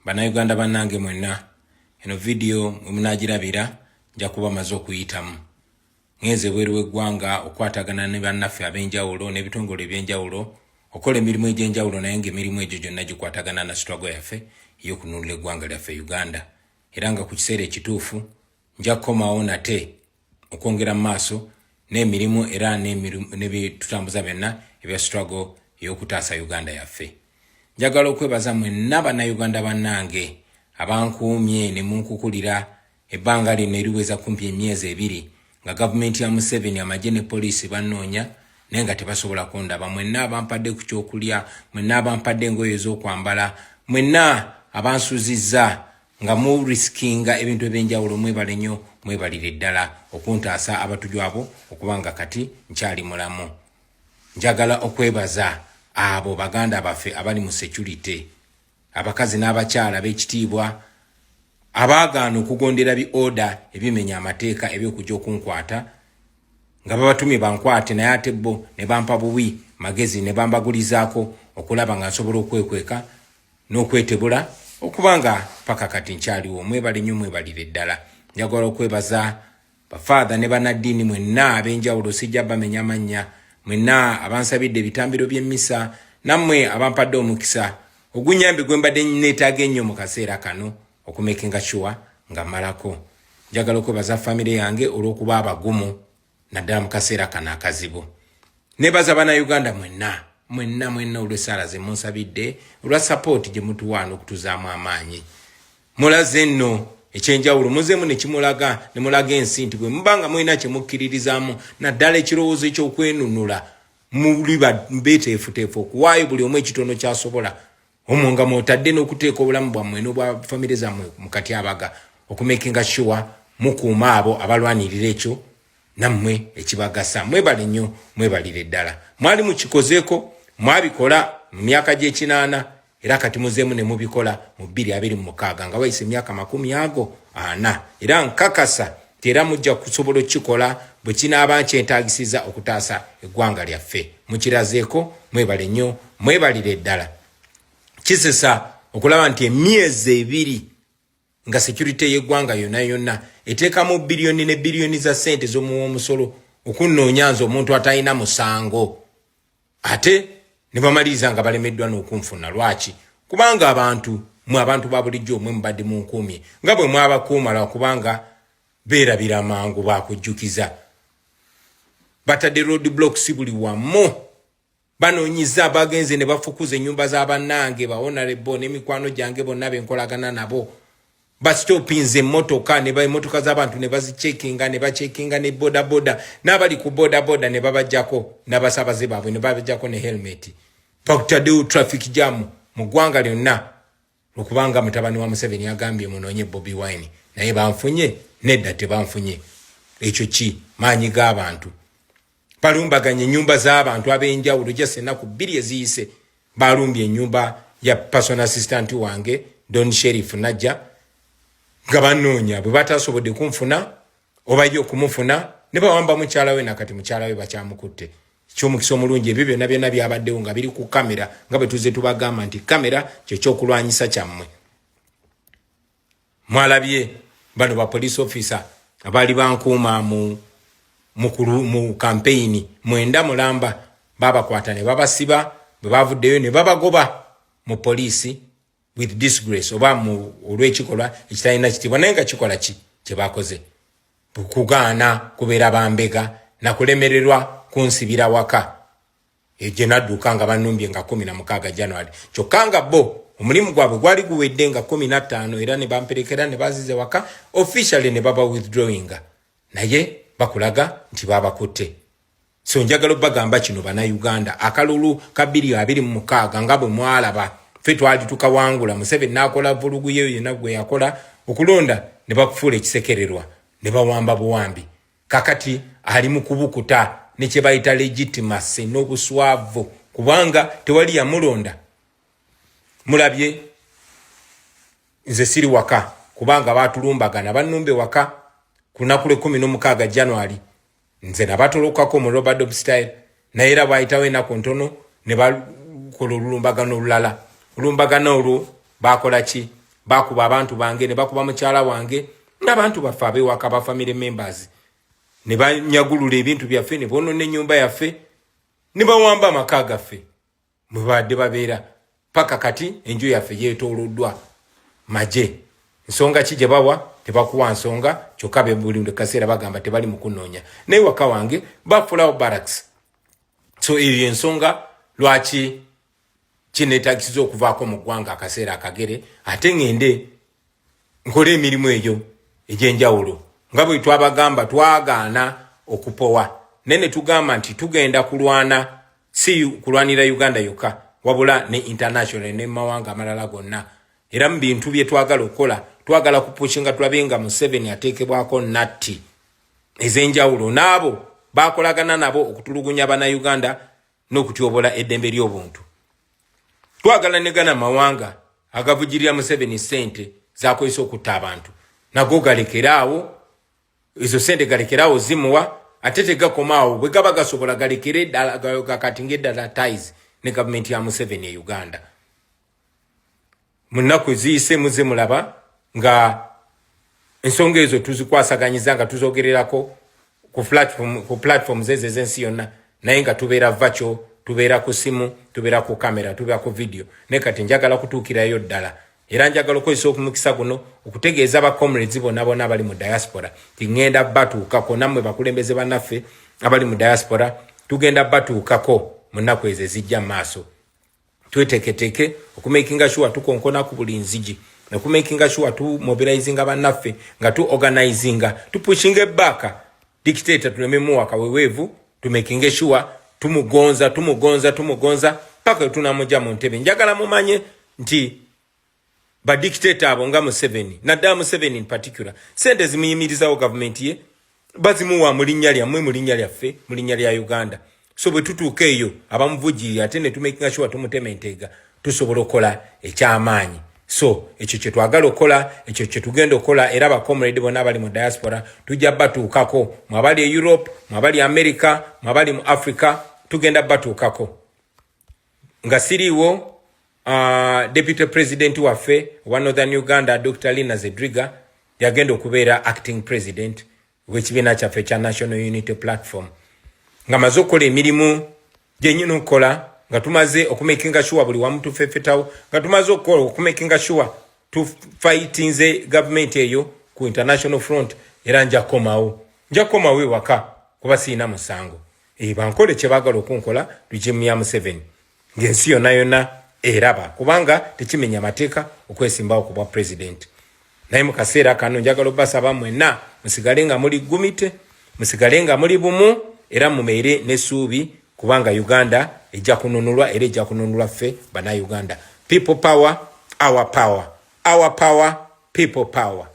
Bannayuganda bannange mwenna, eno vidiyo mwe munaagirabira nja kuba maze okuyitamu. Ngenze ebweru w'eggwanga okukwatagana ne bannaffe ab'enjawulo n'ebitongole eby'enjawulo okukola emirimu egy'enjawulo, naye ng'emirimu egyo gyonna gikwatagana na struggle yaffe ey'okununula eggwanga lyaffe Uganda, era nga ku kiseera ekituufu nja kukomawo nate okwongera mu maaso n'emirimu era n'ebitutambuza byonna ebya struggle ey'okutaasa Uganda yaffe. Njagala okwebaza mwenna Bannayuganda bannange abankuumye ne munkukulira ebbanga lino eriweza kumpi emyezi 2 nga gavumenti ya Museveni, amagye ne poliisi bannoonya naye nga tebasobola kundaba. Mwenna abampadde ku kyokulya, mwenna abampadde engoye ez'okwambala, mwenna abansuzizza nga murisikinga ebintu ebyenjawulo, mwebale nnyo, mwebalire ddala okuntaasa abatuju abo okuba nga kati nkyali mulamu. Njagala okwebaza abo baganda baffe abali mu security, abakazi n'abakyala b'ekitiibwa abaagaana okugondera bi order ebimenya amateeka ebyokujja okunkwata nga babatumye bankwate, naye ate bo ne bampa buwi magezi ne bambagulizaako okulaba nga nsobola okwekweka n'okwetebula okuba nga paka kati nkyaliwo. Mwebale nnyo, mwebalire ddala. Njagala okwebaza bafaatha ne bannaddiini mwenna ab'enjawulo, sijja bamenya mannya, mwenna abansabidde ebitambiro by'emmisa, nammwe abampadde omukisa ogunyambi gwe mbadde neetaaga ennyo mu kaseera kano okumakinga sure nga mmalako. Njagala okwebaza famire yange olw'okuba abagumu naddala mu kaseera kano akazibu. Nebaza Bannayuganda mwenna mwenna mwenna olw'essaala ze munsabidde, olwa support gye mutuwa n'okutuzaamu amaanyi. Mulaze nno ekyenjawulo, muzeemu ne kimulaga ne mulaga ensi nti bwe muba nga mulina kye mukkiririzaamu, naddala ekirowoozo eky'okwenunula, muli beeteefuteefu okuwaayo buli omu ekitono ky'asobola, omwo nga mwotadde n'okuteeka obulamu bwammwe n'obwa famire zammwe mu katyabaga okumakinga sure mukuuma abo abalwanirira ekyo nammwe ekibagasa. Mwebale nnyo, mwebalire ddala. Mwali mukikozeeko, mwabikola mu myaka gy'ekinaana, era kati muzeemu ne mubikola mu 2026 nga wayise emyaka 40, era nkakasa nti era mujja kusobola okukikola bwe kinaaba nkyetaagisiza okutaasa eggwanga lyaffe. Mukirazeeko, mwebale nnyo, mwebalire ddala. Kisesa okulaba nti emyezi 2 nga security y'eggwanga yonna yonna eteekamu biliyoni ne biliyoni za ssente z'omuwa omusolo okunnoonya nze omuntu atalina musango, ate ne bamaliriza nga balemeddwa n'okunfuna. Lwaki? Kubanga abantu mwe, abantu ba bulijjo mwe mubadde munkuumye nga bwe mwabakuuma, lwakubanga beerabira mangu bakujjukiza. Batadde road blocks buli wamu, banoonyiza, bagenze ne bafukuza ennyumba z'abannange ba honorable n'emikwano gyange bonna benkolagana nabo, bastopinze emmotoka, ne emmotoka z'abantu ne bazicekinga, ne bacekinga ne bodaboda, n'abali ku bodaboda ne babajjako n'abasabaze baabwe ne babajjako ne helmet. Bakutaddewo traffic jam mu ggwanga lyonna okubanga mutabani wa Museveni agambye munoonye Bobi Wine. Naye banfunye? Nedda, tebanfunye. Ekyo ki maanyi g'abantu. Balumbaganye ennyumba z'abantu ab'enjawulo. Just ennaku 2 eziyise balumbye ennyumba ya personal assistant wange Don Sheriff najja nga banoonya. Bwe batasobodde kunfuna oba ye okumufuna, ne bawamba mukyala we, nakati mukyala we bakyamukutte. Ekyomukisa omulungi, ebyo byonna byonna byabaddewo nga biri ku kamera, nga bwe tuzze tubagamba nti kamera kyekyokulwanyisa kyammwe. Mwalabye bano ba police officer abaali bankuuma mu campaign 9 mulamba, babakwata ne babasiba. Bwe bavuddeyo ne babagoba mu poliisi with disgrace oba mu olw'ekikolwa ekitalina kitiibwa, naye nga kikola ki kyebakoze? Kugaana kubeera bambega nakulemererwa kunsibira waka gye nadduka nga banumbye nga 16 January, kyokka nga bo omulimu gwabwe gwali guwedde nga 15, era ne bamperekera ne bazize waka officially ne baba withdrawinga, naye bakulaga nti babakutte. So njagala obbagamba kino, Bannayuganda, akalulu ka 2026 nga bwe mwalaba ffe twali tukawangula, Museveni n'akola vulugu ye yonna gwe yakola okulonda ne bakufuula ekisekererwa ne bawamba buwambi. Kakati ali mu kubukuta ne kye bayita legitimacy n'obuswavu, kubanga tewali yamulonda. Mulabye nze siri waka kubanga batulumbagana, bannumbe waka ku lunaku lwe16 January. Nze nabatolokako mu rope-a-dope style, naye era bwayitawo ennaku ntono ne bakola olulumbagano olulala. Olumbagano olwo bakola ki? Bakuba abantu bange, ne bakuba mukyala wange n'abantu baffe ab'ewaka, ba family members, ne banyagulula ebintu byaffe, ne boonona ennyumba yaffe, ne bawamba amaka gaffe mwe babadde babeera. Paka kati enju yaffe yeetooloddwa magye. Nsonga ki gye bawa? Tebakuwa nsonga. Kyokka be buli kaseera bagamba tebali mu kunoonya, naye waka wange bafuulawo barracks. So eyo yensonga lwaki kineetagisiza okuvaako mu ggwanga akaseera akagere, ate ŋŋende nkole emirimu egyo egy'enjawulo. Nga bwe twabagamba, twagaana okupowa, naye ne tugamba nti tugenda kulwana, si kulwanira Uganda yokka, wabula ne international ne mawanga amalala gonna. Era mu bintu bye twagala okukola, twagala kupushinga tulabe nga Museveni ateekebwako natti ez'enjawulo n'abo bakolagana nabo okutulugunya Bannayuganda n'okutyobola eddembe ly'obuntu. Twagala ne gana mawanga agavugirira Museveni ssente zakozesa okutta abantu, nago galekeraawo ezo sente, galekeraawo zimuwa. Ate tegakomaawo, bwe gaba gasobola galekere ddala, gakatinga eddala ties ne gavumenti ya Museveni e Uganda. Mu nnaku eziyise muze mulaba nga ensonga ezo tuzikwasaganyiza nga tuzogererako ku platforms ezo ez'ensi yonna, naye nga tubeera virtual, tubeera ku simu, tubeera ku kamera, tubeera ku video. Naye kati njagala kutuukirayo ddala, era njagala okukozesa omukisa guno okutegeeza ba comrades bonna bonna abali mu diaspora ti ŋŋenda batuukako. Nammwe bakulembeze bannaffe abali mu diaspora, tugenda batuukako mu nnaku ezo ezijja mu maaso. Tweteeketeeke okumakinga sure tukonkona ku buli nzigi, okumakinga sure tumobilizinga bannaffe, nga tu organizinga, tupushinga ebaaka dictator, tuleme muwa kaweweevu. Tumakinge sure tumugonza, tumugonza, tumugonza paka wetunamujja mu ntebe. Njagala mumanye nti badictator abo nga Museveni, naddala Museveni in particular, sente zimuyimirizawo gavumenti ye bazimuwa mu linnya lyammwe, mu linnya lyaffe, mu linnya lya Uganda. So bwe tutuuka eyo abamuvugirira, ate ne tumakinga sure tumutema enteega, tusobola okukola ekyamaanyi. So ekyo kye twagala okukola, ekyo kye tugenda okukola. Era bacomrade bonna abali mu diaspora tujja batuukako, mwabali e Europe, mwabali America, mwabali mu Africa, tugenda batuukako. Nga siriiwo, deputy president waffe owa Northern Uganda, Dr Lina Zedriga, yagenda okubeera acting president w'ekibiina kyaffe ekya National Unity Platform. Nga maze okukola emirimu gyenyina okukola, nga tumaze okumakinga sure buli wamu tufefetawo, nga tumaze okukola okumakinga sure tufightinze gavumenti eyo ku international front, era nja kukomawo, nja kukomawo ewaka kuba siina musango. E, bankole kye baagala okunkola, regime ya Museveni, ng'ensi yonna yonna eraba, kubanga tekimenya amateeka okwesimbawo ku bwa president. Naye mu kaseera kano njagala obasaba mwenna musigale nga muli gumite, musigale nga muli bumu, era mumeere n'essuubi, kubanga Uganda ejja kununulwa, era ejja kununulwa ffe Bannayuganda. People power, our power, our power, people power.